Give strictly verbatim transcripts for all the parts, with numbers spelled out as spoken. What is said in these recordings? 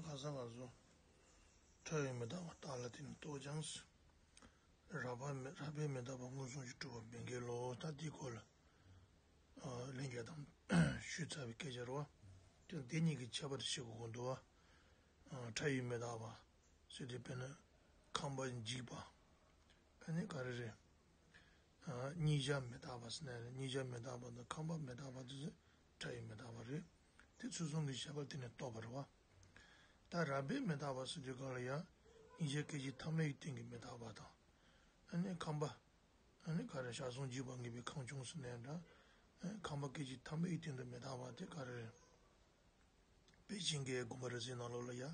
ཁ་སང་ང་ཚོ་ཕྲ་བའི་མི་རྟག་པ་རྟགས་ལ་བརྟེན་ནས་རྟོགས་ཀྱང་། རགས་པ་མི་རགས་པའི་མི་རྟག་པ་མངོན་སུམ་གྱིས་གྲུབ་པ་མི་འགལ་ལོ། ད་དེའི་སྐོར་ལ་ཨ་ལན་རྒྱག་དང་ཞུས་ཚར་བའི་སྐད་ཆ་རེད་བ། དེ་དེ་གཉིས་ཀྱི་ཁྱད་པར་ཤེས་དགོས་ཀྱི་འདུག་བ། ཨ་ཕྲ་བའི་མི་རྟག་པ་ཟེར་དུས་དཔེར་ན་ཁམས་པ་འཇིག་པ། ཨ་ནི་ག་རེ་རེད། ཨ་གཉིས་ཆར་མི་རྟག་པ་ཟེར་ན་རེད། གཉིས་ཆར་མི་རྟག་པ་དང་ཁམས་པ་མི་རྟག་པ་དེ་ཚོ་ཕྲ་བའི་མི་རྟག་པ་རེད། དེ་ཚུལ་གསུམ་གྱི་ཁྱད་པར་དེ་ནས་རྟོགས་པ་རེད་བ། ད་རགས་པའི་མི་རྟག་པ་ཟེར་དུས་སྒང་ལ་ཡང་གཉིས་ཆར་སྐད་ཅིག་ཐ་མའི་སྟེང་གི་མི་རྟག་པ་དང་། ཨ་ནི་ཁམས་པ། ཨ་ནི་ག་རེ་བྱ་བཟུང་འཇིག་པ་ངེས་པའི་ཁམས་བྱུང་ཟེར་ན་འདྲ། ཨ་ཁམས་པ་སྐད་ཅིག་ཐ་མའི་སྟེང་དུ་མི་རྟག་པ་དེ་ག་རེ་རེད། པཎ་ཆེན་བཀའི་དགོངས་པ་རིགས་གསལ་ནང་ལོགས་ལ་ཡང་།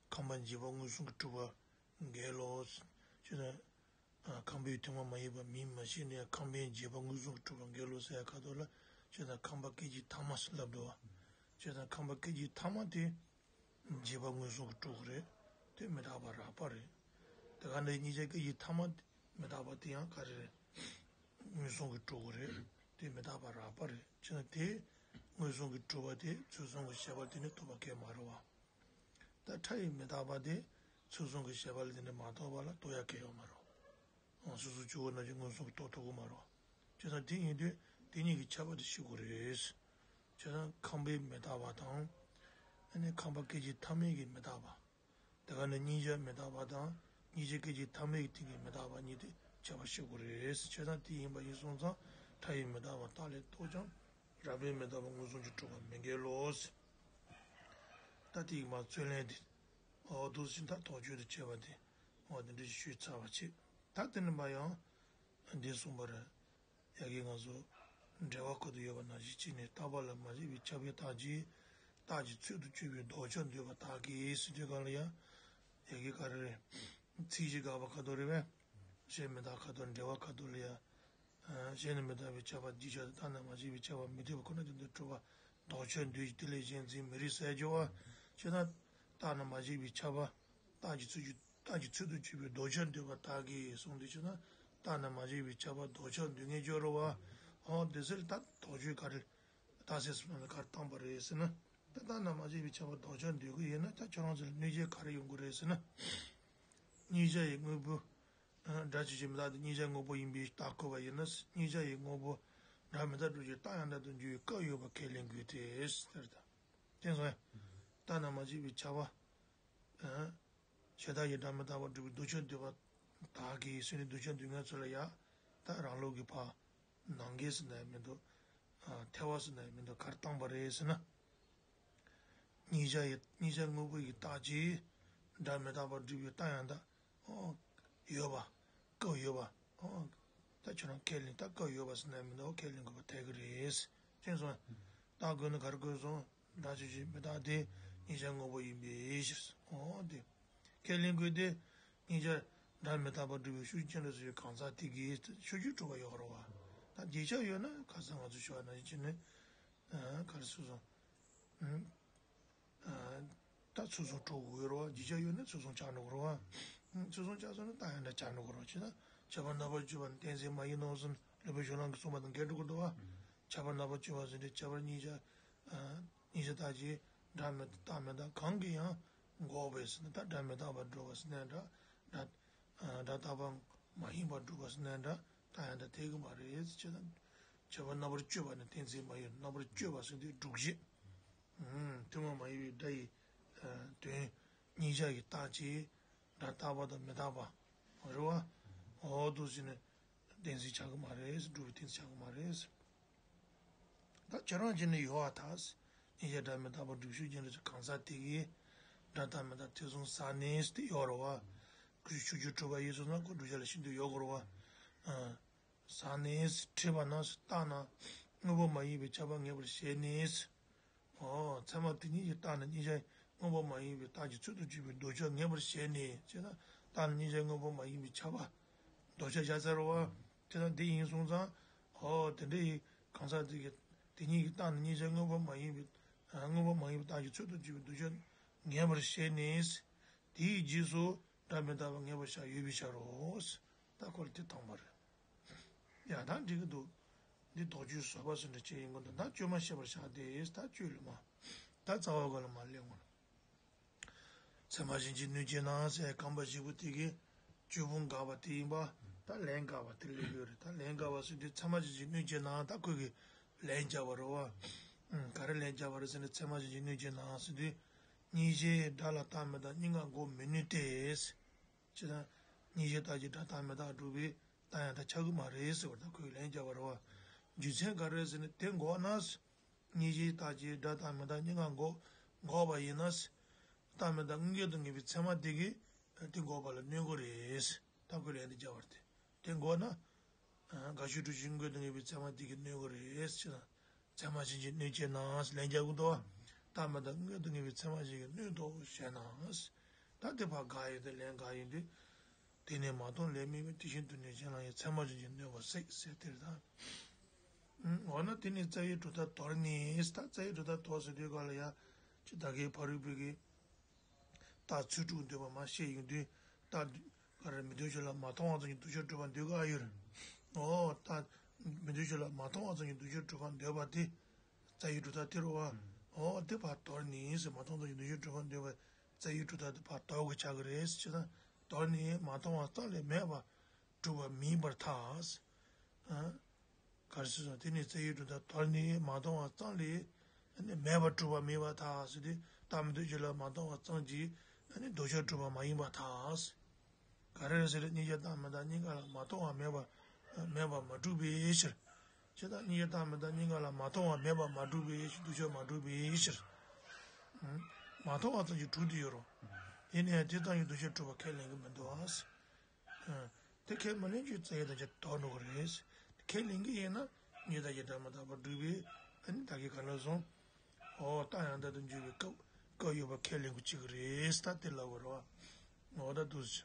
ཁམས་པ་འཇིག་པ་མངོན་སུམ་གྱིས་གྲུབ་པ་འགལ་ལོ། ཞེས་དང་། ཁམས་པའི་ཐུན་མོང་མ་ཡིན་པ་མིང་མ་ཤེས་ནས་ཁམས་པའི་འཇིག་པ་མངོན་སུམ་གྱིས་གྲུབ་པ་འགལ་ལོ་ཟེར་ཡ་ཁ་ཐོག་ལ། ཞེས་དང་ཁམས་པ་སྐད་ཅིག་ཐ་མ་ཟེར་ལབ་འདུག་བ། ཞེས་དང་ཁམས་པ་སྐད་ཅིག་ཐ་མ་དེ། འཇིག་པ་མངོན་སུམ་གྱིས་གྲུབ་ཀྱི་རེད། དེ་མི་རྟག་པ་རགས་པ་རེད། དེ་ག་ནས་གཉིས་ཆར་སྐད་ཅིག་ཐ་མ་མི་རྟག་པ་དེ་ཡང་ག་རེ་རེད། མངོན་སུམ་གྱིས་གྲུབ་ཀྱི་རེད། དེ་མི་རྟག་པ་རགས་པ་རེད། བྱས་ན་དེ་མངོན་སུམ་གྱིས་གྲུབ་པ་དེ་ཚུལ་གསུམ་གྱི་ཁྱད་པར་དེ་ནི་རྟོགས་པ་གལ་མ་རེད་བ། ད་ཕྲ་བའི་མི་རྟག་པ་དེ་ཚུལ་གསུམ་གྱི་ཁྱད་པར་ལ་བརྟེན་ནས་མ་རྟོགས་པ་ལ་རྟོགས་ཡ་གལ་ཡོད་མ་རེད། སོ་སོ་སྐྱེ་བོ་རྣམས་ཀྱིས་མངོན་སུམ་གྱིས་རྟོགས་ཐུབ་ཀྱི་མ་རེད། བྱས་ཙང་དེ་ཡིན་དུས་དེ་གཉིས་ཀྱི་ཁྱད་པར་དེ་ཤེས་དགོས་རེད། བྱས་ཙང་ཁམས་པའི་མི་རྟག་པ་དང་། ཨ་ནི་ཁམས་པ་སྐད་ཅིག་ཐ་མའི་གི་མི་རྟག་པ། དེ་ག་ནས་གཉིས་ཆར་མི་རྟག་པ་དང་གཉིས་ཆར་སྐད་ཅིག་ཐ་མའི་གི་སྟེང་གི་མི་རྟག་པ་གཉིས་དེ་ཁྱད་པར་ཤེས་དགོས་རེད། བྱས་ཙང་དེ་ཡིན་པ་ཡིན་སོང་ཙང་ཕྲ་བའི་མི་རྟག་པ་རྟགས་ལས་རྟོགས་ཀྱང་རགས་པའི་མི་རྟག་པ་མངོན་སུམ་གྱིས་གྲུབ་པ་མི་འགལ་ལོ། ད་དེ་ཡིན་པ་རྩོད་ལན་དེ། འོ་འདུག་སེ་ད་དོགས་གཅོད་དུ་བྱས་པ་དེ། འོ་དེ་འདྲ་ཞིག་ཞུས་ཚར་བ་བྱས། ད་དེ་ནས་མ་ཡང་། འདི་གསུངས་པ་རེད། ཡ་གི་ང་ཚོ་འགྲེལ་པ་ཁོ་ཐུག་ཡོད་པ་ནང་བཞིན་བྱས་ནས་རྟག་པ་ལ་མ་བཞག་པའི་ཁྱབ་པའི་རྟགས་ཀྱིས་རྟགས་ཀྱི་ཚུལ་དུ་གྱུར་པའི་ལྡོག་ཕྱོགས་འདོད་པ་དག་གིས་ཟེར་དུས་གང་ལ་ཡང་། ཡ་གི་ག་རེ་རེད། ཚིག་གཞི་དགག་པ་ཁ་ཐོག་རེད་པས། གཞན་མི་རྟག་ཁ་ཐོག་འགྲེལ་པ་ཁ་ཐོག་ལ་ཡང་། གཞན་ནི་མི་རྟག་པའི་ཁྱབ་པ་རྗེས་ཁྱབ་ཏུ་རྟག་ན་མ་བཞག་པའི་ཁྱབ་པ་མི་འཐད་པ་ཁོ་ན་དོན་དུ་གྲུབ་པ་ལྡོག་ཕྱོགས་འདོད་ཀྱི་དེ་ལས་གཞན་འཛིན་མི་རིགས་ཟེར་རྒྱུ་བ། ཞེ་ན། རྟག་ན་མ་བཞག་པའི་ཁྱབ་པ། རྟགས་ཀྱི་ཚུལ་གྱི་རྟགས་ཀྱི་ཚུལ་དུ་གྱུར་པའི་ལྡོག་ཕྱོགས་འདོད་པ་དག་གིས་གསུངས་ཏེ་ཞེ་ན། རྟག་ན་མ་བཞག་པའི་ཁྱབ་པ་ལྡོག་ཕྱོགས་འདོད་ངེས་སྦྱོར་རོ་བ། འོ་དེ་ཟེར་ད་དོགས་གཅོད་ག་རེ། རྟགས་གསལ་གསུམ་ནང་ལ་ག་རེ་བཏང་པ་རེད་ཟེར་ན། ད་རྟག་ན་མ་བཞག་པའི་ཁྱབ་པ་ལྡོག་ཕྱོགས་འདོད་ཀྱི་ཡིན་ན་ད་ཁྱོད་རང་ཚོ་ལ་གནོད་བྱེད་ག་རེ་ཡོང་གི་རེད་ཟེར་ན། གཉིས་ཆ་ཡི་དངོས་པོ། སྒྲ་ཆོས་ཅན་མི་རྟག་སྟེ་གཉིས་ཆ་དངོས་པོ་ཡིན་པའི་རྟགས་བཀོད་པ་ཡིན་ན། གཉིས་ཆ་ཡི་དངོས་པོ། སྒྲ་མི་རྟག་སྒྲུབ་བྱེད་རྟགས་ཡང་དག་ཏུ་འགྱུར་བའི་སྐབས་ཡོད་པ་ཁས་ལེན་དགོས་ཏེ། ཟེར་ད། དེ་ཚོ། རྟག་ན་མ་བཞག་པའི་ཁྱབ་པ། ཞེ་དག་གི་སྒྲ་མི་རྟག་པར་སྒྲུབ་པའི་ལྡོག་ཕྱོགས་འདོད་པ་དག་གིས་ཟེར་ནས་ལྡོག་ཕྱོགས་འདོད་མཁན་ཚོ་ལ་ཡང་། ད་རང་ལུགས་ཀྱི་ཕར། ནང་འགལ་ཟེར་ན་ཡང་མི་འདུག་ཨ་ཐལ་བ་ཟེར་ན་ཡང་མི་འདུག་ག་རེ་བཏང་པ་རེད་ཟེར་ན། གཉིས་ཆ་ཡི་གཉིས་ཆ་དངོས་པོ་ཡི་རྟགས་ཀྱིས་སྒྲ་མི་རྟག་པར་སྒྲུབ་པའི་རྟགས་ཡང་དག་ཨོ། ཡོད་པ། སྐབས་ཡོད་པ། ཨོ། ད་ཁྱོད་རང་ཁས་ལེན་ད་སྐབས་ཡོད་པ་ཟེར་ན་ཡང་མི་འདུག་ཁས་ལེན་དགོས་པ་ཐལ་གྱི་རེད། ཅེས་སོང་། རྟགས་དགོས་ན་ག་རེ་དགོས་སོང་། སྒྲ་ཆོས་ཅན་མི་རྟག་སྟེ་གཉིས་ཆ་དངོས་པོ་ཡིན་པའི་ཕྱིར། ཨོ་དེ། ཁས་ལེན་དགོས་ཏེ། གཉིས་ཆ། སྒྲ་མི་རྟག་པར་སྒྲུབ་པའི་ཤུགས་རྐྱེན་ལ་སོགས་པའི་གང་ཟག་དེ་གིས་ཤུགས་ཀྱིས་གྲུབ་པ་ཡོད་རེད་བ། ད་རྗེས་ཁྱབ་ཡོད་ན་ཁ་སང་ང་ཚོ་ཞུ་བ་ནང་བཞིན་བྱས་ནས། ག་རེ་ཟེར་སོང་། ད་ཚུལ་གསུམ་གྲུབ་དགོས་རེད་བ། རྗེས་ཁྱབ་ཡོད་ན་ཚུལ་གསུམ་ཆགས་འགྲོ་གི་རེད་བ། ཚུལ་གསུམ་ཆགས་སོང་ན་རྟགས་ཡང་དག་ཆགས་འགྲོ་གི་རེད་བ། བྱས་ན་ཁྱབ་པ་རྣམ་པར་གཅོད་པ་ནི་གཏན་ཚིགས་མ་ཡིན་ནོ་གསུངས་ནས་སློབ་དཔོན་ཞོལ་ལམ་གྱིས་གསུངས་པ་དང་འགལ་འགྲོ་གི་འདུག་བ། ཁྱབ་པ་རྣམ་པར་གཅོད་པ་ཟེར་དུས་ཁྱབ་པ་གཉིས་ཆ། གཉིས་ཆ་རྟགས་ཀྱིས་སྒྲ་མི་རྟག་མི་རྟག་གང་གིས་ཡང་འགོག་པས་ཟེར་ན། ད་སྒྲ་མི་རྟག་པར་སྒྲུབ་པ་ཟེར་ན་སྒྲ། སྒྲ་སྒྲ་རྟག་པ་མ་ཡིན་པར་སྒྲུབ་པ་ཟེར་ན་སྒྲ་རྟགས་ཡང་དག་འཐད་ཀྱི་མ་རེད་ཅེས་དང་། ཁྱབ་པ་རྣམ་པར་གཅོད་པ་ནི་གཏན་ཚིགས་མ་ཡིན། རྣམ་པར་གཅོད་པ་ཟེར་དུས་སྒྲུབ་བྱེད། ཐུན་མོང་མ་ཡིན་པའི་སྒྲ་ཡི་དོན་གཉིས་ཆ་ཡི་རྟགས་ཀྱིས་སྒྲ་རྟག་པ་དང་མི་རྟག་པ་རེད་བ། འོ་འདུག་ཟེར་ནས་གཏན་ཚིགས་ཆགས་ཀྱི་མ་རེད། སྒྲུབ་པའི་གཏན་ཚིགས་ཆགས་ཀྱི་མ་རེད། ད་ཁྱོད་རང་བྱས་ནས་ཡོད་པར་ཐལ། གཉིས་ཆ་སྒྲ་མི་རྟག་པར་སྒྲུབ་ཤུགས་རྐྱེན་ལ་སོགས་གང་ཟག་དེ་གིས་སྒྲ་རྟག་མི་རྟག་ཐེ་ཚོམ་ཟ་ནས་དེ་ཡོད་རེད་བ། ཁོ་ཤུགས་ཀྱིས་གྲུབ་པ་ཡིན་སོང་ན་ཁོ་བསྒྲུབ་བྱ་ལ་ཤིན་ཏུ་ཡོད་དགོས་རེད་བ། ཟ་ནས་འཁྲིད་པ་ན་རྟག་ན་དངོས་པོ་མ་ཡིན་པའི་ཁྱབ་པ་ངེས་པར་བྱས་ནས། འོ། ཚད་མ་དེ་ཉིད་ཀྱི་རྟགས་ནི་གཉིས་ཆ་དངོས་པོ་མ་ཡིན་པའི་རྟགས་ཀྱི་ཚུལ་དུ་གྱུར་པའི་ལྡོག་ཕྱོགས་ངེས་པར་བྱས་ནས་ཅེ་ན། རྟགས་ནི་གཉིས་ཆ་དངོས་པོ་མ་ཡིན་པའི་ཁྱབ་པ། ལྡོག་ཕྱོགས་བཞག་ཚར་བ། དེ་དང་དེ་ཡིན་སོང་ཙང་། འོ། དེ་འདྲ་ཡི་གང་ཟག་དེ་གི་དེ་ཉིད་ཀྱི་རྟགས་ནི་གཉིས་ཆ་དངོས་པོ་མ་ཡིན་པའི་དངོས་པོ་མ་ཡིན་པའི་རྟགས་ཀྱི་ཚུལ་དུ་གྱུར་པའི་ལྡོག་ཕྱོགས་ངེས་པར་བྱས་ནས། དེའི་རྗེས་སུ་སྒྲ་མི་རྟག་པ་ངེས་པར་བྱ་ཡོད་པའི་ཕྱིར་རོ། ད་ཁོ་ལ་དེ་བཏང་བ་རེད། ཡ་ད་འགྲིག་གི་འདུག་འདི་དོགས་གཅོད་བཟོད་པ་ཟེར་འདྲ་ཅིག་ཡིན་དགོས་འདུག་ད་བཅོས་མ་བཤད་པར་བཞག་སྟེ་ད་བཅོས་ལ་མ། ད་རྩ་བ་སྒང་ལ་མ་སླེབས་སྔོན། ཚད་མ་གཞན་གྱིས་གནོད་བྱེད་ན་ཟེར་རྐང་པ་བཞི་པོ་དེ་གི་བཅུ་སྤོང་དགག་པ་དེ་ཡིན་པ། ད་ལན་དགག་པ་དེ་སླེབས་ཡོད་རེད། ད་ལན་དགག་པ་ཟེར་དུས་ཚད་མ་གཞན་གྱིས་གནོད་བྱེད་ན་ད་ཁོས་གི་ལན་རྒྱག་པ་རེད་བ། ཨུམ། ག་རེ་ལན་རྒྱག་པ་རེད་ཟེར་ན། ཚད་མ་གཞན་གྱིས་གནོད་བྱེད་ན་ཟེར་དུས། གཉིས་གཞན་སྒྲ་ལ་རྟག་མི་རྟག་གཉིས་ཀ་འགོག་མི་ནུས་ཏེ། ཅེས་དང་། གཉིས་གཞན་རྟག་གཅིག་སྒྲ་རྟག་མི་རྟག་སྒྲུབ་པའི་རྟགས་ཡང་དག་ཆགས་ཀྱི་མ་རེད་ཟེར་བ་དང་ཁོས་ལན་རྒྱག་པ་རེད་བ། རྒྱུ་མཚན་ག་རེ་ཟེར་ན། དེ་འགོག་ན། གཉིས་གཞན་རྟག་གཅིག་སྒྲ་རྟག་མི་རྟག་གཉིས་ཀ་འགོག་འགོག་པ་ཡིན་ན། རྟག་མི་རྟག་དངོས་འགལ་དུ་ངེས་པའི་ཚད་མ་དེ་གིས་དེ་འགོག་པ་ལ་གནོད་ཀྱི་རེད། ད་ཁོས་ལན་དེ་རྒྱག་པ་རེད་དེ། དེ་འགོག་ན། ཨ། དགག་བྱའི་སྒྲུབ་བྱེད་དངོས་འགལ་དུ་ངེས་པའི་ཚད་མ་དེ་གིས་གནོད་ཀྱི་རེད་ཅེས་དང་། ཚད་མ་གཞན་གྱིས་གནོད་བྱེད་ན་ལན་རྒྱག་གི་འདུག་བ། རྟག་མི་རྟག་དངོས་འགལ་དུ་ངེས་པའི་ཚད་མ་གཞན་གྱིས་གནོད་དོ་ཞེ་ན། ད་དེ་ཕར་དགག་ཡོང་དུས་ལན་དགག་ཡོང་དུས། དེ་ནས་མ་མཐོང་ལན་མེད་མིན། དེ་བཞིན་དུ་ནི་གཞན་ལ་ཡང་། ཚད་མ་གཞན་གྱིས་གནོད་པར་སྲིད་ཟེར་དེ་རེད་ད། འོ་ན་དེ་ནས་རྩ་བའི་སྒྲུབ་ཐབས་དོར་ནས། ད་རྩ་བའི་སྒྲུབ་ཐབས་དོར་ཟེར་དུས་ག་ལ་ཡ། ཅི་ད་གའི་ཕ་རོལ་པོའི་གི། རྟགས་ཚུལ་དྲུག་འདོད་པ་མར་བཤད་ཡོང་དུས། རྟགས་ག་རེ་མི་འདོད་ཕྱིར་ལ་མ་མཐོང་བ་ཙམ་གྱིས་འདུ་བྱེད་གྲུབ་པར་འདོད་ཀྱི་ཨ་ཡོད་རེད། འོ་རྟགས་མི་འདོད་ཕྱིར་ལ་མ་མཐོང་བ་ཙམ་གྱིས་འདུ་བྱེད་གྲུབ་པར་འདོད་པ་དེ་རྩ་བའི་སྒྲུབ་ཐབས་དེ་རེད་བ། འོ་དེ་ཕར་དོར་ནས་ཟེར། མ་མཐོང་ཙམ་གྱིས་འདུ་བྱེད་གྲུབ་པར་འདོད་པ་རྩ་བའི་སྒྲུབ་ཐབས་དེ་ཕར་དོར་དགོས་ཆགས་ཀྱི་རེད་ཟེར་ན། དོར་ནས་མ་མཐོང་བ་ཙམ་ལས་མེད་པར་གྲུབ་པ་མིན་པར་ཐལ། ཨ། ག་རེ་ཟེར་སོང་། དེ་ནས་རྩ་བའི་སྒྲུབ་ཐབས་དོར་ནས་མ་མཐོང་བ་ཙམ་ལས་མེད་པར་གྲུབ་པ་མིན་པར་ཐལ་ཟེར་དུས། རྟགས་མི་འདོད་ཕྱིར་ལ་མ་མཐོང་བ་ཙམ་གྱིས་འདུ་བྱེད་གྲུབ་པ་མ་ཡིན་པར་ཐལ། ག་རེ་རེད་ཟེར་ན། གཉིས་ཀྱང་རྟག་མི་རྟག་གཉིས་ཀ་ལ་མ་མཐོང་བ་མེད་པ་མེད་པར་མ་གྲུབ་པའི་ཕྱིར། ཇི་ལྟར་གཉིས་ཀྱང་རྟག་མི་རྟག་གཉིས་ཀ་ལ་མ་མཐོང་བ་མེད་པར་མ་གྲུབ་པའི་ཕྱིར། འདུ་བྱེད་མ་གྲུབ་པའི་ཕྱིར། མ་མཐོང་བ་ཙམ་གྱིས་གྲུབ་སྟེ་ཡོད་རུང་། ཡིན་ན་ཡང་དེ་ཙམ་གྱིས་འདུ་བྱེད་གྲུབ་པ་ཁས་ལེན་གྱི་མི་འདུག་ཨ། དེ་ཁས་མི་ལེན་རྒྱུའི་རྩ་བའི་དམ་བཅའ་དོར་འགྲོ་གི་རེད། ཁས་ལེན་གྱི་ཡིན་ན་གཉིས་དང་གཞན་སྒྲ་མི་རྟག་པར་སྒྲུབ་པའི། ཨ་ནི་ད་གིན་ག་ལ་སོང་། འོ་རྟགས་ཡང་དག་ཏུ་འགྱུར་བའི་སྐབས་སྐབས་ཡོད་པ་ཁས་ལེན་དགོས་ཀྱི་རེད། ད་དེ་ལབ་པ་རེད་བ། འོ་ད་འདུག་སེ།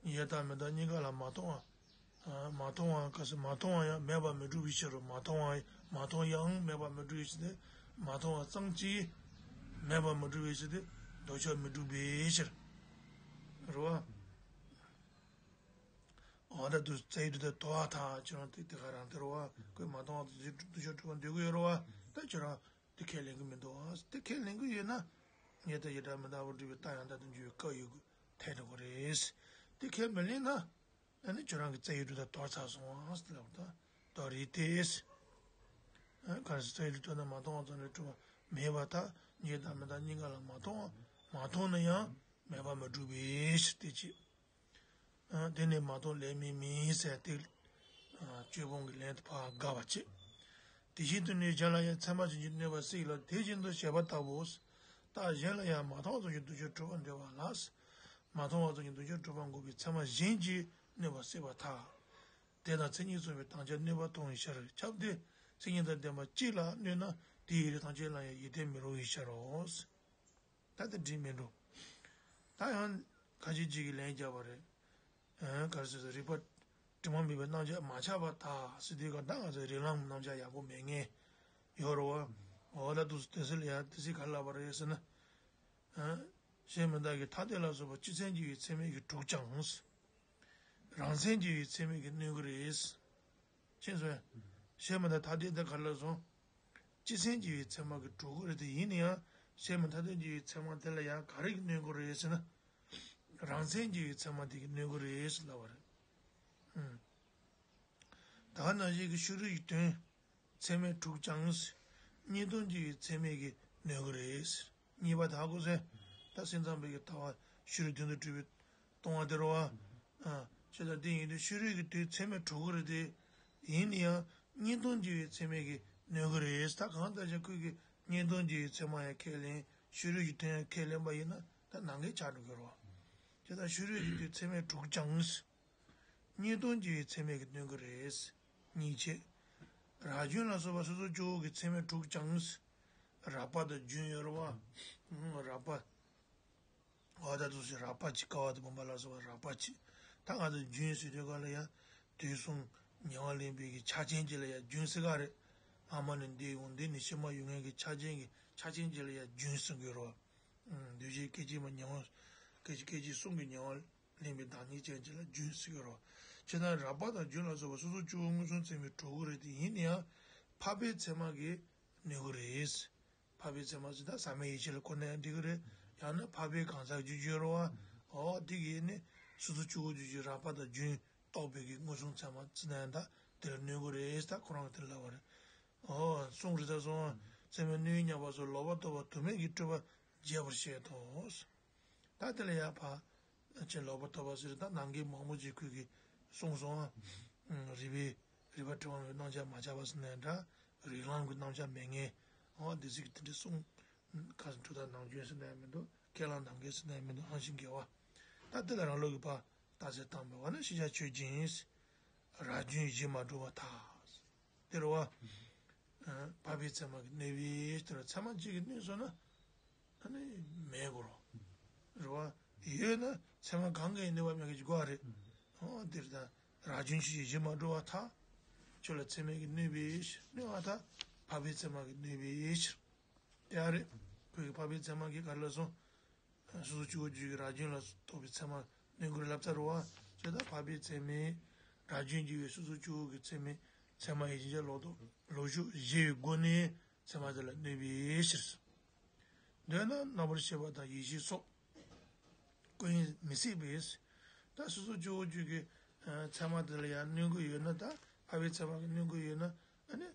གཉིས་ཀྱང་རྟག་མི་རྟག་གཉིས་ཀ་ལ་མ་མཐོང་བ། མ་མཐོང་བ་ག་ཟེར། མ་མཐོང་བ་ཡང་མེད་པར་མི་འགྲུབ་པའི་ཕྱིར་རོ། མ་མཐོང་བ་མ་མཐོང་ཡང་མེད་པར་མི་འགྲུབ་པའི་ཕྱིར་ཏེ། མ་མཐོང་བ་ཙམ་གྱིས་མེད་པར་མི་འགྲུབ་པའི་ཕྱིར་ཏེ། འདོད་ཆགས་མི་འགྲུབ་པའི་ཕྱིར། རེད་བ། འོ་ད་འདུག་སེ་རྩ་བའི་སྒྲུབ་ཐབས་དོར་བ་ཐལ། ཁྱོད་རང་དེ་དེ་ག་རང་དེ་རེད་བ། ཁོས་མ་མཐོང་བ་ཙམ་གྱིས་འདུ་བྱེད་གྲུབ་པར་འདོད་ཀྱི་ཡོད་རེད་བ། ད་ཁྱོད་རང་དེ་ཁས་ལེན་གྱི་མི་འདུག་བ། དེ་ཁས་ལེན་གྱི་ཡོད་ན། གཉིས་དང་གཞན་སྒྲ་མི་རྟག་པར་སྒྲུབ་པའི་རྟགས་ཡང་དག་ཏུ་འགྱུར་བའི་སྐབས་ཡོད་དགོས་ཐལ་འགྲོ་གི་རེད། དེ་ཁས་མི་ལེན་ན། ཨ་ནི་ཁྱོད་རང་གི་རྩ་བའི་སྒྲུབ་ཐབས་དོར་ཚར་སོང་ཨ་ཟེར་ལབ་ད། དོར་རེད་དེ། ཨ་ག་རེ་ཟེར། རྩ་བའི་སྒྲུབ་ཐབས་ནི་མ་མཐོང་བ་ཙམ་ལས་གྲུབ་པ་མེད་པར་ཐལ། གཉིས་དང་མི་རྟག་གཉིས་ཀ་ལ་མ་མཐོང་བ། མ་མཐོང་ན་ཡང་མེད་པར་མི་འགྲུབ་པའི་ཕྱིར་ཏེ་ཅི། ཨ་དེ་ནི་མ་མཐོང་ལན་མེད་མིན་ཟེར་ཏེ། ཨ་བཅུ་སྤོང་གི་ལན་དུ་ཕར་དགག་པ་བྱེད། དེ་བཞིན་དུ་ནི་གཞན་ལ་ཡང་། ཚད་མ་གཞན་གྱིས་གནོད་པར་སྲིད་ལ། དེ་བཞིན་དུ་ཞེས་པ་ལྟ་བུ། རྟགས་གཞན་ལ་ཡང་མ་མཐོང་ཙམ་གྱིས་འདུ་བྱེད་གྲུབ་པར་འདོད་པ་ལ། མ་མཐོང་བ་ཙམ་གྱིས་འདུ་བྱེད་གྲུབ་པ་འགོག་པའི་ཚད་མ་གཞན་གྱིས་གནོད་པར་སྲིད་པར་ཐལ། དེ་དང་མཚན་ཉིད་མཚུངས་པའི་དམ་བཅའ་གནོད་པ་མཐོང་བའི་ཕྱིར་ཁྱབ་སྟེ། མཚན་ཉིད་དང་ལྡན་པ་གཅིག་ལ་གནོད་ན་དེའི་ཡུལ་ཐམས་ཅད་ལ་ཡང་ཡིད་བརྟན་མི་རུང་བའི་ཕྱིར་རོ། ད་དེ་འགྲིག་མི་འགྲོ། ད་ཡང་ཁ་ཅིག་ཅིག་གིས་ལན་རྒྱག་པ་རེད། ཨ་ག་རེ་ཟེར། རིགས་པ་དྲི་མ་མེད་པའི་རྣམ་གཞག་མ་ཁྱབ་པར་ཐལ་ཟེར་དུས་ག་ད་ང་ཚོ་རིགས་ལམ་རྣམ་གཞག་ཡག་པོ་མེད་མཁན་ཡོད་རེད་བ། འོ་ད་འདུག་སེ་དེ་ཚོ་ལ་ཡང་དེ་ཚོས་ག་རེ་ལབ་པ་རེད་ཟེར་ན། ཨ་གཞན་མི་རྟག་གི་ཐ་དད་ལ་སོགས་པ་སྤྱི་མཚན་གྱི་ཡུལ་ཚད་མས་ཀྱིས་གྲུབ་ཀྱང་། རང་མཚན་གྱི་ཡུལ་ཚད་མས་ཀྱིས་གནོད་ཀྱི་རེད། ཤེས་སོང་། གཞན་མི་རྟག་ཐ་དད་དེ་ག་རེ་ལབ་སོང་། སྤྱི་མཚན་གྱི་ཡུལ་ཚད་མ་གིས་གྲུབ་ཀྱི་རེད་དེ། ཡིན་ན་ཡང་གཞན་མི་ཐ་དད་ཀྱི་ཡུལ་ཚད་མ་དེ་ལ་ཡང་ག་རེ་གིས་གནོད་ཀྱི་རེད་ཟེར་ན། རང་མཚན་གྱི་ཡུལ་ཚད་མ་དེ་གིས་གནོད་ཀྱི་རེད་ཟེར་ལབ་པ་རེད། ཨུམ། ད་ག་ནང་བཞིན་གྱི་ཕྱི་རོལ་གྱི་དོན་ཚད་མས་གྲུབ་ཀྱང་། གཉིས་སྟོང་གི་ཚད་མས་ཀྱིས་གནོད་ཀྱི་རེད། གཉིས་པ་དག་གོ་ཟེར། ད་སེམས་ཙམ་པའི་གི་ལྟ་བ་ཕྱི་རོལ་དོན་དུ་གྲུབ་པའི་སྟོང་པ་དེ་རེད་བ། ཨ་ཅེ་ད་དེ་ཡིན་དུས་ཕྱི་རོལ་གྱི་དོན་ཚད་མས་གྲུབ་ཀྱི་རེད་དེ། ཡིན་ན་ཡང་གཉིས་སྟོང་གི་ཚད་མས་ཀྱིས་གནོད་ཀྱི་རེད། ད་གང་ལྟར་ཀྱང་ཁོས་ཀྱིས་གཉིས་སྟོང་གི་ཚད་མ་ཡང་ཁས་ལེན། ཕྱི་རོལ་གྱི་དོན་ཡང་ཁས་ལེན་པ་ཡིན་ན་ད་ནང་འགལ་ཆགས་འགྲོ་གི་རེད་བ། ཅེ་ད་ཕྱི་རོལ་གྱི་དོན་ཚད་མས་གྲུབ་ཀྱང་། གཉིས་སྟོང་གི་ཚད་མས་ཀྱིས་གནོད་ཀྱི་རེད། གཉིས་བྱས། རགས་རྒྱུན་ལ་སོགས་པ་སོ་སོ་སྐྱེ་བོ་གི་ཚད་མས་གྲུབ་ཀྱང་། རགས་པ་དང་རྒྱུན་ཡོད་རེད་བ། རགས་པ། འོ་ད་འདུག་སེ་རགས་པ་གཅིག་ཀ་བ་དང་བུམ་པ་ལ་སོགས་པ་རགས་པ་གཅིག་ད་ང་ཚོ་རྒྱུན་ཟེར་དུས་ག་ལ་ཡང་དུས་གསུམ་ཉེ་བར་ལེན་པའི་གི་ཆ་རྐྱེན་གཅིག་ལ་ཡང་རྒྱུན་ཟེར་ག་རེད། སྔ་མ་ནས་འདས་ཡོང་འདི་ནས་ཕྱི་མ་ཡོང་མཁན་གྱི་ཆ་རྐྱེན་གྱི་ཆ་རྐྱེན་གཅིག་ལ་ཡང་རྒྱུན་ཟེར་དགོས་རེད་བ། འདུས་བྱས་སྐད་ཅིག་མ་ཉེ་བར། སྐད་ཅིག་སྐད་ཅིག་གསུམ་གྱི་ཉེ་བར་ལེན་པའི་བདག་ཉིད་ཅན་གཅིག་ལ་རྒྱུན་ཟེར་གྱི་རེད། ཕྱིར་ན་རགས་པ་དང་རྒྱུན་ལ་སོགས་པ་སོ་སོ་སྐྱེ་བོ་མངོན་སུམ་ཚད་མས་གྲུབ་ཀྱི་རེད་དེ། ཡིན་ན་ཡང་འཕགས་པའི་ཚད་མ་གིས་གནོད་ཀྱི་རེད། འཕགས་པའི་ཚད་མ་ཟེར་ད་ཟག་མེད་ཡེ་ཤེས་ལ་བཀོད་ན་ཡང་འགྲིག་གི་རེད། ཡང་ན་འཕགས་པའི་གང་ཟག་རྒྱུ་རྒྱུ་རུ་བ། འོ་དེ་གིས་ནི་སོ་སོ་སྐྱེ་བོ་རྒྱུ་རྒྱུ་རགས་པ་དང་རྒྱུན་རྟོགས་པའི་གི་མངོན་སུམ་ཚད་མ་ཅི་ན་ཡང་ད་དེ་ལ་གནོད་གི་རེད་ད་ཁོ་རང་གིས་དེ་ལབ་པ་རེད། འོ་གསུང་རེད་ད་གསུང་། ཚད་མས་གནོད་བྱེད་ཉམས་པ་སོགས་ལོག་པར་རྟོག་པ་དུ་མས་ཀྱི་སྤྲོས་པ་རྒྱས་པར་བཤད་དོ། ད་དེ་ལ་ཡང་ཕ། ཅེས་ལོག་པར་རྟོག་པ་ཟེར་ད་ནང་གི་མང་པོ་ཅིག་ཁོས་ཀྱིས་གསུངས་སོང་ཨ། རིགས་པའི་རིགས་པ་གྲུབ་པའི་རྣམ་གཞག་མ་ཁྱབ་པ་ཟེར་ནའི་འདྲ། རིགས་ལམ་གྱི་རྣམ་གཞག་མེད་ངེས། འོ་འདི་ཚིག་དེ་འདྲ་གསུངས། ཁ་སང་འཁྲུལ་རྟགས་ནང་རྒྱུན་ཟེར་ནའི་མི་འདུག་ཁས་བླངས་ནང་འགལ་ཟེར་ནའི་མི་འདུག་ཨང་ཞིག་འགལ་བ། ད་དེ་ལ་རང་ལུགས་ཀྱི་ཕ་རྟགས་གསལ་བཏང་བའི་བ་ན་ཤེས་བྱ་ཆོས་ཅན། རང་རྒྱུན་གཞི་མ་གྲུབ་པར་ཐལ། དེ་རུ་བ། འཕགས་པའི་ཚད་མ་གིས་གནོད་པས་དེ་རུ་ཚད་མ་གཅིག་གིས་གནོད་སོང་ན། ཨ་ནི་མེད་དགོས་རོ། རེད་བ། ཡོད་ན་ཚད་མ་གང་གིས་གནོད་པ་མེད་གི་གོ་བ་རེད། འོ་དེར་ད་རང་རྒྱུན་ཆོས་ཅན་གཞི་མ་གྲུབ་པར་ཐལ། ཁྱོད་ལ་ཚད་མས་ཀྱིས་གནོད་པའི་ཕྱིར་གནོད་པར་ཐལ། འཕགས་པའི་ཚད་མ་གིས་གནོད་པའི་ཕྱིར། དེ་ཨ་རེད། ཁོས་ཀྱིས་འཕགས་པའི་ཚད་མ་གིས་ག་རེ་ལབ་སོང་། སོ་སོ་སྐྱེ་བོ་རྒྱུད་ཀྱི་རང་རྒྱུན་ལ་རྟོགས་པའི་ཚད་མ་གནོད་ཀྱི་རེད་ལབ་ཚར་རེད་བ། ཁྱོད་ད་འཕགས་པའི་ཚད་མས་རང་རྒྱུན་གྱི་བའི་སོ་སོ་སྐྱེ་བོ་གི་ཚད་མས་ཚད་མ་ཡི་ཕྱིན་ཅི་ལོག་རྟོག་ལོག་ཕྱོགས་བཞི་པའི་སྒོ་ནས་ཚད་མ་དེ་ལ་གནོད་པའི་ཕྱིར། འདོད་ན་རྣམ་པར་ཤེས་པ་དང་ཡེ་ཤེས་སོགས་ཀུན་མི་སྲིད་པས། ད་སོ་སོ་སྐྱེ་བོ་རྒྱུད་ཀྱི་ཚད་མ་དེ་ལ་ཡང་གནོད་ཀྱི་ཡོད་ན་ད་འཕགས་པའི་ཚད་མ་གིས་གནོད་ཀྱི་ཡོད་ན་ཨ་ནི།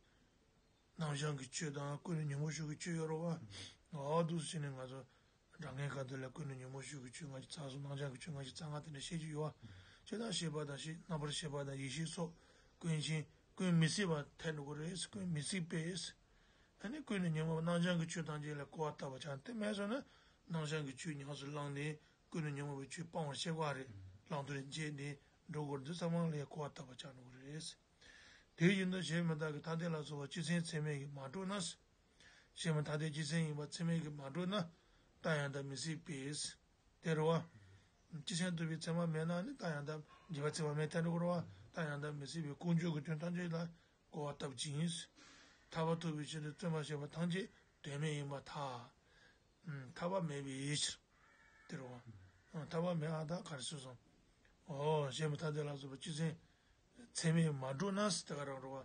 རྣམ་བྱང་གི་ཆོས་དང་ཀུན་ནས་ཉོན་མོངས་ཤུགས་ཀྱི་ཆོས་ཡོད་རེད་བ། འོ་འདུག་སེ་བྱས་ནས་ང་ཚོ་སྒྲ་སྙན་ཁ་འདི་ལ་ཀུན་ནས་ཉོན་མོངས་ཤུགས་ཀྱི་ཆོས་ལྔ་ཅིག་ཚང་སོང་། རྣམ་བྱང་གི་ཆོས་ལྔ་ཅིག་ཚང་ང་དེ་འདྲ་བཤད་ཀྱི་ཡོད་བ། ཅི་ལྟར་ཤེས་པ་དང་ཤེས་རྣམ་པར་ཤེས་པ་དང་ཡེ་ཤེས་སོགས་ཀུན་མཁྱེན་ཀུན་མི་སྲིད་པ་ཐལ་འགྲོ་གི་རེད། ཀུན་མི་སྲིད་པས། ཨ་ནི་ཀུན་ནས་ཉོན་མོངས་པ་རྣམ་བྱང་གི་ཆོས་ཐམས་ཅད་ལ་གོ་བ་ལྟ་བུ་ཆགས་དེ་མེད་སོང་ན་རྣམ་བྱང་གི་ཆོས་ཉམས་སུ་བླངས་ནས་ཀུན་ནས་ཉོན་མོངས་པའི་ཆོས་སྤང་བར་བྱེད་དགོས་རེད། བླང་དོར་བྱས་ནས་འགྲོ་དགོས་འདི་ཚང་མ་ལ་གོ་བ་ལྟ་བུ་ཆགས་འགྲོ་གི་རེད། དེ་བཞིན་དུ་གཞན་མི་རྟག་གི་ཐ་དད་ལ་སོགས་པ་སྤྱི་མཚན་ཚད་མས་ཀྱིས་མ་གྲུབ་ན། གཞན་མི་ཐ་དད་སྤྱི་མཚན་ཡིན་པ་ཚད་མས་ཀྱིས་མ་གྲུབ་ན། རྟགས་ཡང་དག་མི་སྲིད་པས། དེ་རེད་བ། སྤྱི་མཚན་རྟོགས་པའི་ཚད་མ་མེད་ན་ནི་རྟགས་ཡང་དག་རྗེས་དཔག་ཚད་མ་མེད་ཐལ་འགྲོ་གི་རེད་བ། རྟགས་ཡང་དག་མི་སྲིད་པས་ཀུན་འབྱུང་གི་དོན་ཐམས་ཅད་ལ་གོ་བ་ལྟ་བུ་ཅིག་ཡིན། ཐར་པ་ཐོབ་པའི་ཕྱིར་དུ་བརྩོན་པར་བྱས་པ་ཐམས་ཅད་དོན་མེད་ཡིན་པར་ཐལ། ཐར་པ་མེད་པའི་ཕྱིར། དེ་རེད་བ། ཐར་པ་མེད་ཨ་ད་ག་རེ་ཟེར་སོང་། འོ་གཞན་མི་ཐ་དད་ལ་སོགས་པ་སྤྱི་མཚན། ཚད་མས་མ་གྲུབ་ན་དེ་ག་རང་རེད་བ།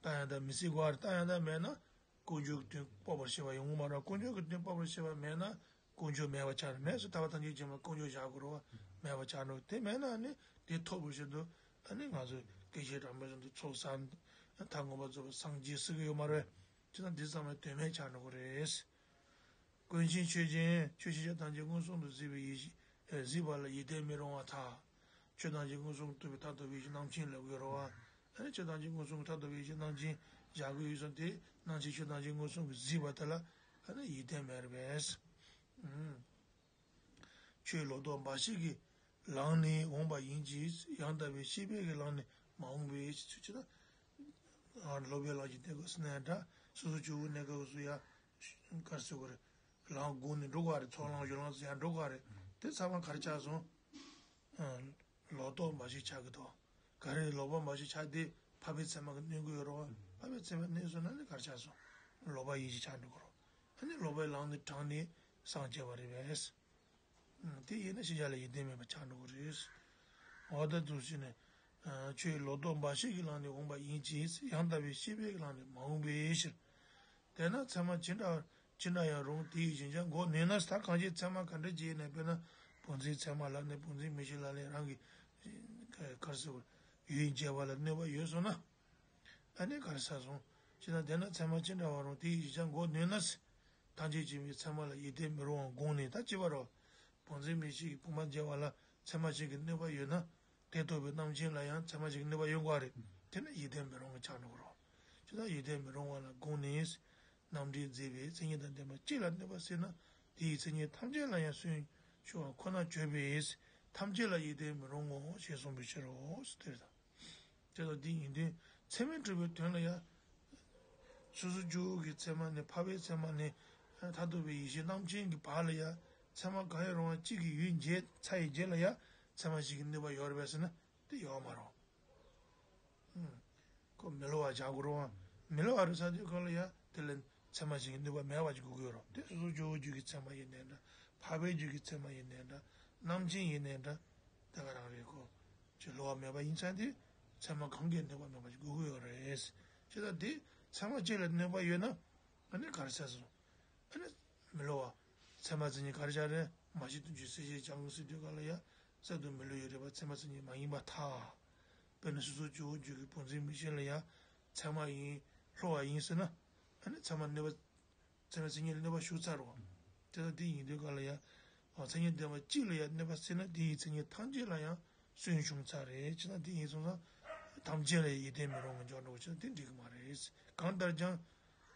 རྟགས་ཡང་དག་མི་སྲིད་དགོས་རེད། རྟགས་ཡང་དག་མེད་ན་ཀུན་འབྱུང་གི་དོན་དཔོག་པར་བྱེད་པ་ཡོང་གི་མ་རེད། ཀུན་འབྱུང་གི་དོན་དཔོག་པར་བྱེད་པ་མེད་ན་ཀུན་འབྱུང་མེད་པ་ཆགས་ནས་མེད་སོ་ཐར་པ་ཐམས་ཅད་མཁྱེན་པ་ཀུན་འབྱུང་བཞག་དགོས་རེད་བ། མེད་པ་ཆགས་འགྲོ་དེ་མེད་ན་ནི་དེ་ཐོབ་པའི་ཕྱིར་དུ་ཨ་ནི་ང་ཚོས་དགེ་བཤེས་གྲགས་པའི་གསུང་དུ་ཚོགས་བསགས་མཐར་མངོན་པར་རྫོགས་པར་སངས་རྒྱས་ཟེར་གི་ཡོད་མ་རེད། བྱས་ཙང་འདི་ཚང་མ་དོན་མེད་ཆགས་འགྲོ་གི་རེད། ཀུན་མཁྱེན་ཆོས་ཅན། ཆོས་ཤེས་བྱ་ཐམས་ཅད་མངོན་སུམ་དུ་གཟིགས་པའི་ཡེ་ཤེས་གཟིགས་པ་ལ་ཡིད་བརྟན་མི་རུང་བར་ཐལ། ཆོས་ཐམས་ཅད་མངོན་སུམ་དུ་རྟོགས་པའི་མཐར་ཐུག་པའི་ཡེ་ཤེས་རྣམ་མཁྱེན་ལབ་ཀྱི་ཡོད་རེད་བ། ཨ་ནི་ཆོས་ཐམས་ཅད་མངོན་སུམ་གྱི་མཐར་ཐུག་པའི་ཡེ་ཤེས་རྣམ་མཁྱེན་བཞག་གི་ཡོད་ཙང་དེ་རྣམ་མཁྱེན་ཆོས་ཐམས་ཅད་མངོན་སུམ་གྱིས་གཟིགས་པ་དེ་ལ་ཨ་ནི་ཡིད་བརྟན་མེད་རེད་པས། ཆོས་ལོག་རྟོག་འབའ་ཞིག་གི་ལམ་ནས་འོངས་པ་ཡིན་གྱི། ཡང་དག་པའི་ཤེས་པའི་གི་ལམ་ནས་མ་འོངས་པའི་ཕྱིར་ཆོས་ད། ལོག་པའི་ལམ་ཞིག་བསྟན་དགོས་ཟེར་ན་ཡང་འདྲ། སོ་སོ་སྐྱེ་བོ་གནས་སྐབས་སུ་ཡང་ག་རེ་ཟེར་དགོས་རེད། ལམ་དགོངས་ནས་འགྲོ་དགོས་རེད། ཚོགས་ལམ་སྦྱོར་ལམ་ཟེར་ཡང་འགྲོ་དགོས་རེད། དེ་ཚང་མ་ག་རེ་ཆགས་སོང་། ལོག་རྟོག་འབའ་ཞིག་ཆགས་ཀྱི་འདུག་ག་རེ་ལོག་པ་འབའ་ཞིག་ཆགས་དེ་འཕགས་པའི་ཚད་མ་གིས་གནོད་ཀྱི་ཡོད་རེད་བ། འཕགས་པའི་ཚད་མས་གནོད་སོང་ན་ནི་ག་རེ་ཆགས་སོང་། ལོག་པ་ཡིན་ཞིག་ཆགས་འགྲོ་གི་རེད། ཨ་ནི་ལོག་པའི་ལམ་ནས་དྲངས་ནས་སངས་རྒྱས་པ་རེད་པས། དེ་ཡིན་ན་ཤེས་བྱ་ལ་ཡིད་བརྟན་མེད་པ་ཆགས་འགྲོ་གི་རེད། འོ་ད་འདུག་སེ་བྱས་ནས། ཆོས་ལོག་རྟོག་འབའ་ཞིག་གི་ལམ་ནས་འོངས་པ་ཡིན་གྱི། ཡང་དག་པའི་ཤེས་པའི་ལམ་ནས་མ་འོངས་པའི་ཕྱིར། དེས་ན་ཚད་མ་ཅི་འདྲ་ཅི་འདྲ་ཡང་རུང་། དེ་ཡི་ཞེན་བྱ་འགོག་ནུས་ན། ད་གང་ཞིག་ཚད་མ་ག་འདྲ་ཅིག་ཡིན་ནའི་དཔེར་ན་བུམ་འཛིན་ཚད་མ་ལ་ནི་བུམ་འཛིན་མིག་ཤེས་ལ་ནི་རང་གི་ག་རེ་ཟེར་དགོས། ཡུལ་འབྱེད་པ་ལ་གནོད་པ་ཡོད་སོང་ན། ཨ་ནི་ག་རེ་ཟེར་སོང་། ཅི་ན་དེས་ན་ཚད་མ་ཅི་འདྲ་བ་རུང་། དེ་ཡི་ཞེན་བྱ་འགོག་ནུས་ན། ཐམས་ཅད་མཁྱེན་པའི་ཚད་མ་ལ་ཡིད་བརྟན་མི་རུང་བ་དགོངས་ནས། ད་ཅི་བ་རོ། བུམ་འཛིན་མིག་ཤེས་ཀྱི་བུམ་པ་འབྱེད་པ་ལ་ཚད་མ་ཅན་གྱི་གནོད་པ་ཡོད་ན། དེ་རྟོགས་པའི་རྣམ་མཁྱེན་ལ་ཡང་ཚད་མ་ཅན་གྱི་གནོད་པ་ཡོད་དགོས་རེད། དེ་ནི་ཡིད་བརྟན་མི་རུང་བ་ཆགས་འགྲོ་གི་རོ། ཅི་ད་ཡིད་བརྟན་མི་རུང་བ་ལ་དགོངས་ནས། རྣམ་འགྲེལ་མཛད་པའི་མཚན་ཉིད་དང་ལྡན་པ་གཅིག་ལ་གནོད་པ་སྲིད་ན། དེ་ཡི་མཚན་ཉིད་ཐམས་ཅད་ལ་ཡང་སུན་ཕྱུང་བ་ཁོ་ནར་བརྗོད་པས། ཐམས་ཅད་ལ་ཡིད་བརྟན་མི་རུང་ངོ་ཞེས་གསུངས་པའི་ཕྱིར་རོ། ཟེར་ཏེ། དེ་ལ་འདི་ཡིན་དོན་ཚད་མས་གྲུབ་པའི་དོན་ལ་ཡང་། སོ་སོ་སྐྱེ་བོ་གི་ཚད་མ་ནས་འཕགས་པའི་ཚད་མ་ནས་མཐར་ཐུག་པའི་ཡེ་ཤེས་རྣམ་མཁྱེན་གྱི་བར་ལ་ཡང་ཚད་མ་གང་ཡང་རུང་བ་གཅིག་གི་ཡུལ་འབྱེད་ཚར་བའི་རྗེས་ལ་ཡང་ཚད་མ་ཞིག་གི་གནོད་པ་ཡོད་རེད་པས་ཟེར་ན་དེ་ཡོད་མ་རེད། ཁོ་མི་སླུ་བ་བྱ་དགོས་རེད་བ། མི་སླུ་བ་རེད་ས་དེ་ཁོ་ལ་ཡང་དེ་ལ་ཚད་མ་ཞིག་གི་གནོད་པ་མེད་པ་ཅིག་དགོས་ཀྱི་ཡོད་རེད། དེ་སོ་སོ་སྐྱེ་བོ་རྒྱུད་ཀྱི་ཚད་མ་ཡིན་ནའི་འདྲ། འཕགས་པའི་རྒྱུད་ཀྱི་ཚད་མ་ཡིན་ནའི་འདྲ། རྣམ་མཁྱེན་ཡིན་ནའི་འདྲ། དེ་ག་རང་རེད་ཁོ། ཅིག་སླུ་བ་མེད་པ་ཡིན་ཙང་དེ་ཚད་མ་གང་གིས་གནོད་པ་མེད་པ་ཞིག་དགོས་ཀྱི་ཡོད་རེད། ཅི་ད་དེ་ཚད་མ་གཅིག་ལ་གནོད་པ་ཡོད་ན་ཨ་ནི་ག་རེ་ཟེར་སོང་། ཨ་ནི་མི་སླུ་བ། ཚད་མ་མཚན་ཉིད་ག་རེ་ཆགས་རེད། མ་གཞི་དོན་སྤྱིའི་སེལ་བྱེད་ཀྱང་ཟེར་དུས་ག་ལ་ཡ། གསར་དུ་མི་བསླུ་ཡོད་རེད་པ། ཚད་མ་མཚན་ཉིད་མ་ཡིན་པར་ཐལ། དཔེར་ན་སོ་སོ་སྐྱེ་བོ་རྒྱུད་ཀྱི་བུམ་འཛིན་མིག་ཤེས་ལ་ཡ། ཚད་མ་ཡིན་བསླུ་བ་ཡིན་ཟེར་ན། ཨ་ནི་ཚད་མ་གནོད་པ། ཚད་མའི་མཚན་ཉིད་ལ་གནོད་པ་ཞུགས་ཚར་རོ། དེ་ལྟར་དེ་ཡིན་དུས་ག་ལ་ཡ། མཚན་ཉིད་ལྡན་པ་གཅིག་ལ་ཡ་གནོད་པ་སེལ་ན་དེ་ཡི་མཚན་ཉིད་ཐམས་ཅད་ལ་ཡང་སུན་ཕྱུང་ཚར་རེད། ཅེ་ན་དེ་ཡིན་སོང་ཙང་། ཐམས་ཅད་ལ་ཡིད་བརྟན་མི་རུང་ངེས་འཇོག་འགྲོ་ཅེ་ན་དེ་འགྲིག་གི་མ་རེད། གང་ལྟར་ཀྱང་།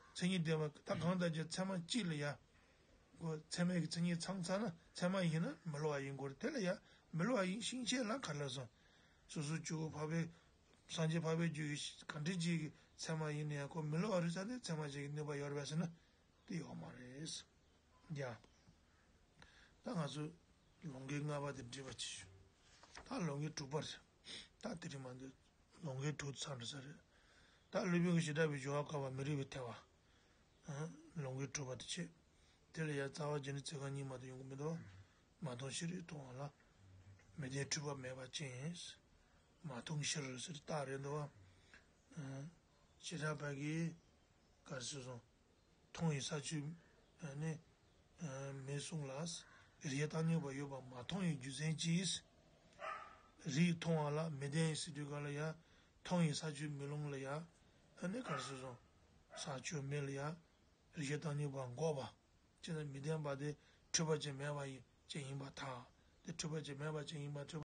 མཚན་ཉིད་ལྡན་པ་ད་གང་ལྟར་ཀྱང་ཚད་མ་གཅིག་ལ་ཡ། ཚད་མའི་གི་མཚན་ཉིད་ཚང་ཚར་ན་ཚད་མ་ཡིན་ན་མི་བསླུ་བ་ཡིན་དགོས་རེད། དེ་ལ་ཡ་མི་བསླུ་བ་ཡིན་ཕྱིན་ཆད་ལ་ག་ལ་སོང་། སོ་སོ་སྐྱེ་བོ་འཕགས་པའི། སངས་རྒྱས་འཕགས་པའི་རྒྱུད་ཀྱི་གང་འདྲ་ཅིག་གི་ཚད་མ་ཡིན་ན་ཡང་ཁོ་མི་བསླུ་བ་རེད་ས་དེ་ཚད་མ་ཅིག་གི་གནོད་པ་ཡོད་རེད་པས་ཟེར་ན། དེ་ཡོད་མ་རེད། ཡ། ད་ང་ཚོས་ལུང་གི་ལྔ་པ་དེ་འགྲིག་པ་ཅིག་ཞུ། ད་ལུང་གི་དྲུག་པ་རེད། ད་དེ་རིང་མ་འདི་ལུང་གི་དྲུག་ཚར་འགྲོ་ས་རེད། ད་སློབ་དཔོན་གྱི་བྱེ་བྲག་པའི་སྦྱོར་བ་བཀག་པ་མི་རིགས་པའི་ཐལ་བ། ལུང་གི་དྲུག་པ་དེ་བྱེད། དེ་ལ་ཡང་རྩ་བ་བརྒྱད་ནི་ཚིག་རྐང་གཉིས་མ་གཏོགས་ཡོང་གི་མི་འདུག་མ་མཐོང་ཕྱིར་རིགས་མཐོང་བ་ལ། མི་ལྡན་འཁྲུལ་པ་མེད་པ་ཅན། མ་མཐོང་ཕྱིར་ཟེར་རྟགས་རེད་འདུག་བ། བྱེ་བྲག་པ་གིས། ག་རེ་ཟེར་སོང་། མཐོང་བའི་ས་ཆོད་ནི་མེད་གསུངས་ལ། རིགས་བྱས་བཏང་སྙོམས་པ་ཡོད་པ་མ་མཐོང་བའི་རྒྱུ་མཚན་གྱིས། རིགས་མཐོང་བ་ལ་མི་ལྡན་ཟེར་དུས་ག་ལ་ཡ། མཐོང་བའི་ས་ཆོད་མེད་ལུང་ལ་ཡ། ཨ་ནི་ག་རེ་ཟེར་སོང་། ས་ཆོད་མེད་ལ་ཡ། རིགས་བྱས་བཏང་སྙོམས་པ་འགོག་པ། ཅེ་ན་མི་ལྡན་པ་དེ་འཁྲུལ་པ་ཅན་མེད་པ་ཡིན་ཅན་ཡིན་པར་ཐལ། དེ་འཁྲུལ་པ་ཅན་མེད་པ་ཅན་ཡིན་པར་ཐལ།